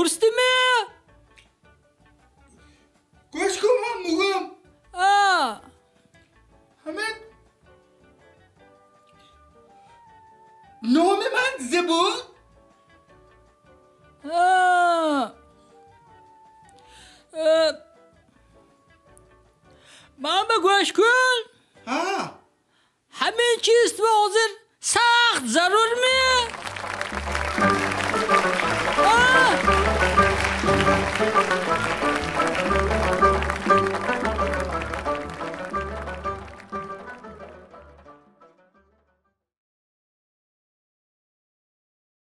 Пурсидиме? Гӯш кун, ман мугам. А. Ҳамин номи ман зебуд? А. Ман ба гӯш кун. Ҳа. Ҳамин чиз ту ҳозир сахт зарурми? А?